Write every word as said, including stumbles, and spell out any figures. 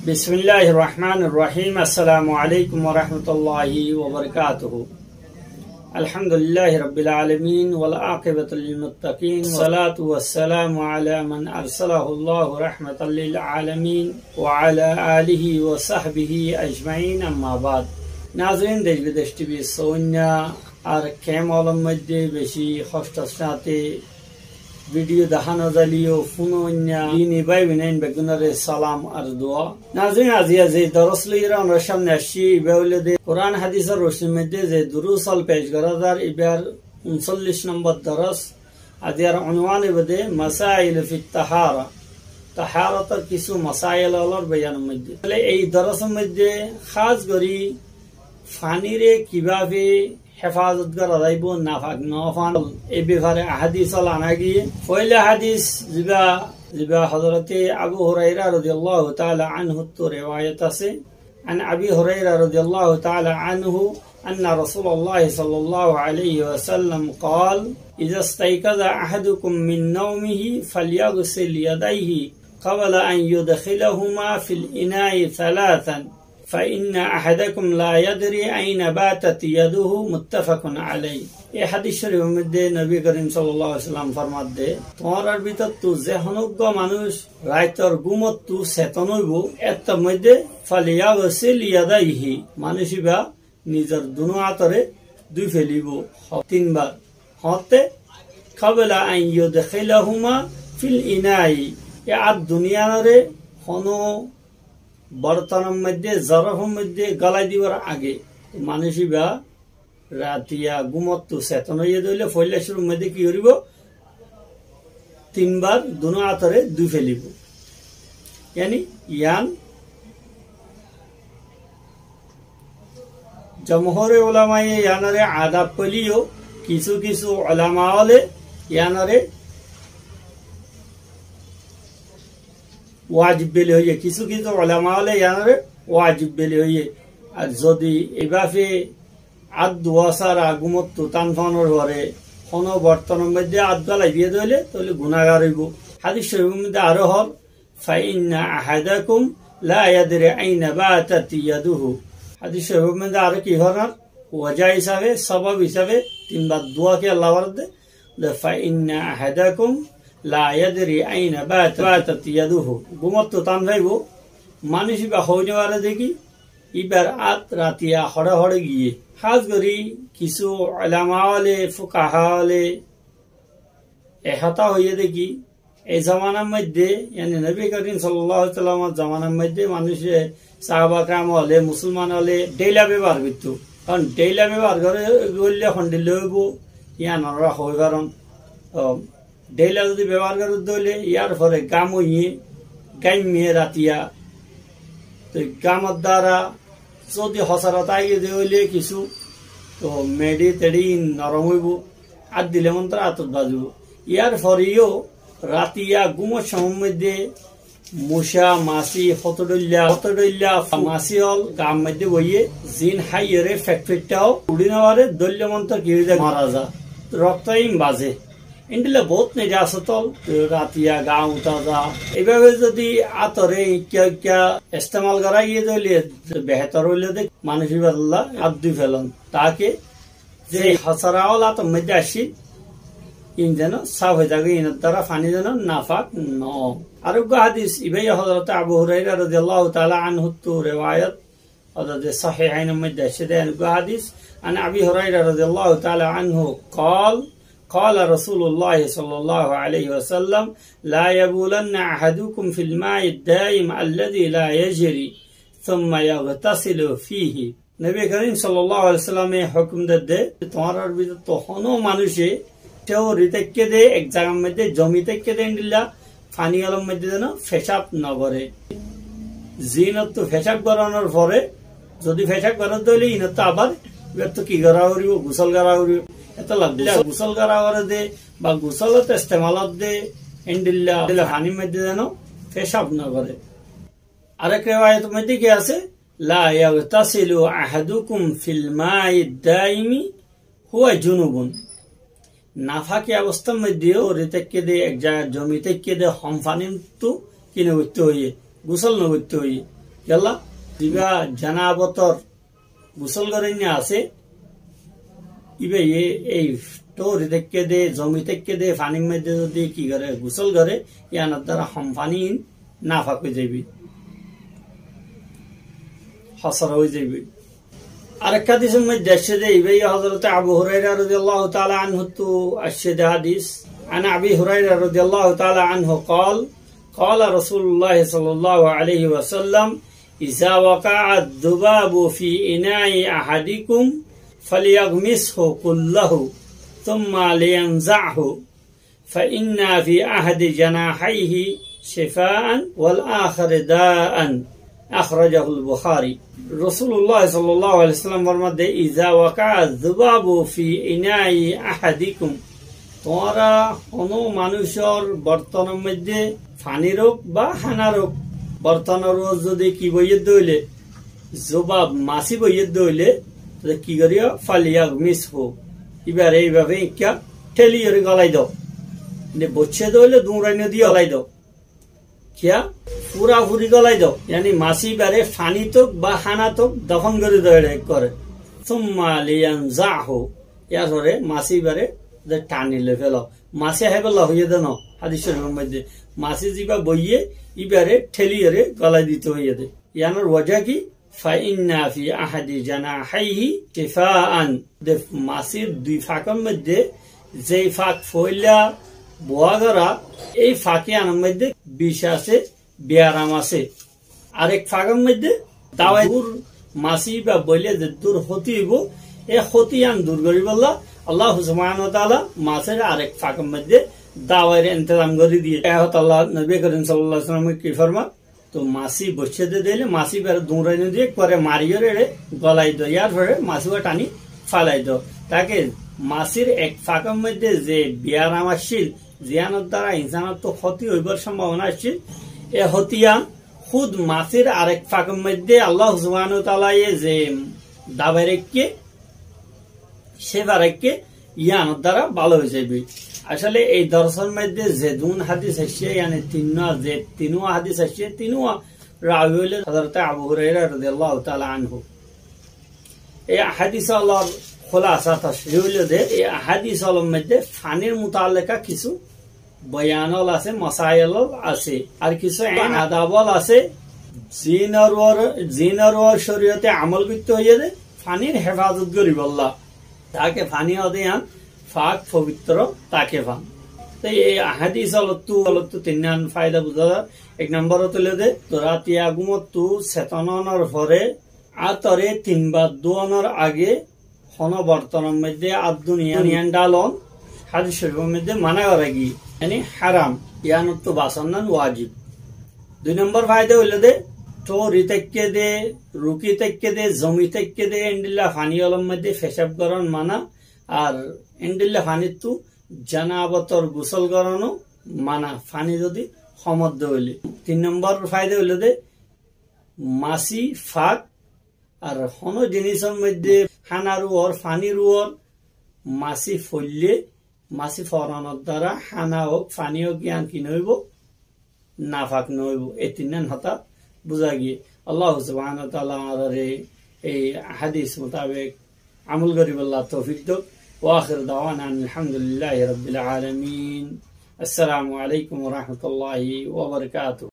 بسم الله الرحمن الرحيم. السلام عليكم ورحمة الله وبركاته. الحمد لله رب العالمين، والعاقبة للمتقين، والصلاة والسلام على من أرسله الله رحمة للعالمين، وعلى آله وصحبه أجمعين، أما بعد. Nazirin, Desh Bidesh T V sóinna ar kemolor moidde beci hostor sáte vidiyo dahá no zaileyó, fúnoinna dini bái boinain beggúnore salam ar dua. Nazirin, aijja ze doros loiyóre onórar sámne aiccí, iba óilde Kuran hadisor rocnir moidde ze durus ól pec gorá zar, ibar unsollic nombor doros. Aijjar unwan óibo de Masail fit Tahara, taharotor kissú masail ólor boyanor moidde. Tóile ei dorosor moidde hás gorí fanire kibáfe hefazot gorá zaibo, nafak no fán, ei befare ahadis ól ana giyé. Foila hadis ziba, ziba Hozrote Abu Huraira rodiyallahu taala anhuttu rewayot asé. عن أبي هريرة رضي الله تعالى عنه أن رسول الله صلى الله عليه وسلم قال: إذا استيقظ أحدكم من نومه فليغسل يديه قبل أن يدخلهما في الإناء ثلاثا، فإن أحدكم لا يدري أين باتت يده، متفق عليه. Ei hadis corifor moidde Nobi Korim sallallahu alaihi wasallam formadde, tuáñrar bútottu ze honó uggwá manúc raitor gúmottu seton óibo, ettór moidde, فليغسل يديه, manúc íba nizor dunú átore dúi felibó, ho-, tin bar. Hoóñtte, قبل أن يدخلهما في الإناء, e át duníyanore honó bortonor moidde, zorofor moidde gólai dibar age. Manúc íba ratiya gúmottu seton óiye de óile foila cúrur moidde ki goríbo? Tin bar dunú átore dúi felibó. Yáni yián jomhúre ulamaye yiánore adab hoileyó, kissú kissú ulama óle yiánore wajib boli hoiyé, kissú kissú ulama óle yiánore wajib boli hoiyé. Ar zodi eibafe át duwa sára gúmottu tán fánor fore honó bortonor moidde át gólai diye de óile, tóile gunágar óibo. Hadis corifor moidde aró hoór, فإن أحدكم لا يدري أين باتت يده. Hadis corifor moidde aró ki hoór, wojá hísafe, sobab hísafe tin bar duwa kiyólla foredde, de, فإن أحدكم لا يدري أين باتت، باتت يده. Gúmottu tán faibo, manúc íba hoi no fare de ki, íbar át ratiya hoçé hoçé giyé. Hás gorí kissú ulama óle, fukaha óle e hotá hoiyé de ki, ei zomanar moidde, yáni Nobi Korim sallallahu alaihi wasallamor zomanar moidde manúce, sahaba keram óle, musolman óle dheila bebohar goittó. Karon dheila bebohar gore, goille hondilla óibo, yián onóra hoi faron. Ó, dheila zodi bebohar gore de óile, yar fore gám óiye, gáimmiye ratiya. Toi gámor duara zodi hosárat aigiyé de óile kissú, toi meçi teçi norom óibo, át dile montor átot bazibo. Yar foreyó ratiya gúmor cómor moidde muca, masi, hoto dhoilla, hoto dhoilla masi ól gaar moidde boiye, ziín háiyore fek feittá uçí no fare, dóille montor ki ói za, mara za, rokto ín baze. Endilla bout nejasot ól, ratiya gaa uñtá za. Eibabe zodi átore ikká ikká estemal gorá giyé de óile behétor óile de, manúc íballa át dúi felon. Take ze hosara ól átor moidde aiccé, ín zeno sáf ói zagói, ínor duara faní zeno nafak no. Ar uggwá hadis, ibá Hozrote Abu Huraira rodiyallahu taala anhuttu rewayot, Ódde Sahihainor moidde aiccé de enuggwá hadis, عن أبي هريرة رضي الله تعالى عنه قال: قال رسول الله صلى الله عليه وسلم: لا يبولن أحدكم في الماء الدائم الذي لا يجري ثم يغتسل فيه. Nobi Korim sallallahu alaihi wasallame hókum dedde, tuáñrar bútottu honó manúce teóri táikke de, ek zagar moidde zomi táikke de, endilla faní ólor moidde zeno fecáf no gore. Ziínottu fecáf goranor fore, zodi fecáf gore de óile ínottu abar, íbattu ki gora foribo? Gusól gora foribo. Etolla gusól, gusól gora fore de, ba gusólot estemal ódde, endilla, endilla fanír moidde zeno fecáf no gore. Arek rewayotor moidde ki asé? لا يغتسل أحدكم في الماء الدائم وهو جنب. Nafaki obostár moidde teóri táikke de, ek zagat zomi táikke de, hom faníttú ki no goittó hoiyé? Gusól no goittó hoiyé. Yalla, ibá janabotor gusól goróinna asé, ibáye ei thóri táikke de, zomi táikke de fanír moiddé zodi ki goré, gusól goré, yíanor duara hom faní nafak ói zaibói, hosor ói zaibói. Arek hádisor moiddé aiccé de, ibáye Hozróte Abu Huraira rodiyallahu taala anhuttu aiccé de hádis. عن أبي هريرة رضي الله تعالى عنه قال: قال رسول الله صلى الله عليه وسلم: إذا وقع الذباب في إناء أحدكم فليغمسه كله ثم لينزعه، فإن في أحد جناحيه شفاء والآخر داء. أخرجه البخاري. Rosulullah sallallahu alaihi wasallam formar de, إذا وقع الذباب في إناء أحدكم, tuáñra honó manúicor bortonor moiddé fanír ók ba hánar ók, bortonor uore zodi ki boiyé de óile, zubab, masí boiyé de óile, te ki goríyo? فليغمسه. Ibáre ibábe ikká théli yóre gólai do. Inde boiccé de óile duñrai no diyó gólai do. Kiyá? Furafuri gólai do. Yáni masí ibáre faní tók ba hána tók dofon gorí do, ére ekkoré. ثم لينزعه. Yárfore masí ibáre de thani loi félo. Masí háibolla hoiyé de no, hádis corifor moiddé. Masí zibá boiyé, ibáre théli yóre gólai dito hoiyé de. Yíanor wojá ki? فإن في أحد جناحيه شفاء. De masír dui fakor moiddé, zei fak foóila boá gorá, ei fak yíanor moiddé bic asé, biyaram asé. Arek fakor moiddé dawai, dur masí ibá boilé zeddúr hóti óibo, e hóti yían dur goríbolla Allah subhanahu wa taala masír arek fakor moiddé dawair entezam gorí diyé. E hotá Allah nobi korim sallallahu alaihi wasallam ki formar, to masí boiccé de de óile masí ibáre duñrai no diyó, ekkoré mari yóre ére gólai do, yárfore masí ibá thani félai do. Táke masír ek fakor moiddé ze biyaram accíl, ziyánor duara insanottu hóti óibar sombabona accíl, e hóti yían húd masír arek fakor moiddé Allah subhanahu wa taalaye ze dabai raikké, céfa raikké, yíanor duara bála ói zaibói. Asóle ei dorsor moiddé zedún hádis aiccé, yáni tinnúa, ze tinnúa hádis aiccé, tinnúa rawi óile Hozróte Abu Huraira rodiyallahu taala anhu. Ei hádis ólor kúlasa, tacríh óilo de, ei hádis ólor moiddé fanír mutaalliká kissú boyan ól asé, masail ól asé, ar kissú adab ól asé, ziínor uore, ziínor uore córiyote amol goitté hoiyé de, fanír hefazot goríbolla, táke faní óde yían fak fobittro táke fán. Te ei hádis ólottu, ólottu tinnán faida buzá za. Ek nombor óile de, to ratiya gúmottu seton ónor fore átore tin bar dúonor age honó bortonor moiddé át dúniyan, dúniyan dhalon hádis corifor moiddé mana gorá giyé, yáni háram, yíanottu basonnan wajib. Dui nombor faida óilo de, thóri táikke de, ruki táikke de, zomi táikke de, endilla faní ólor moiddé fecáb gorón mana, ar endilla faníttú janabotor gusól goróno mana, faní zodi hom ódde óile. Tin nombor faida óilo de, masí fak, ar honó jinísor moiddé hánar uore, fanír uore masí foillé, masí foranor duara hána ók, faní ók, yían ki noóibo? Nafak noóibo. Ei tinnán hotá buzá giyé. Allah subhanahu wa taala añárare ei hádis mutabek amol goríbolla toufik douk. وآخر دعوانا أن الحمد لله رب العالمين. السلام عليكم ورحمة الله وبركاته.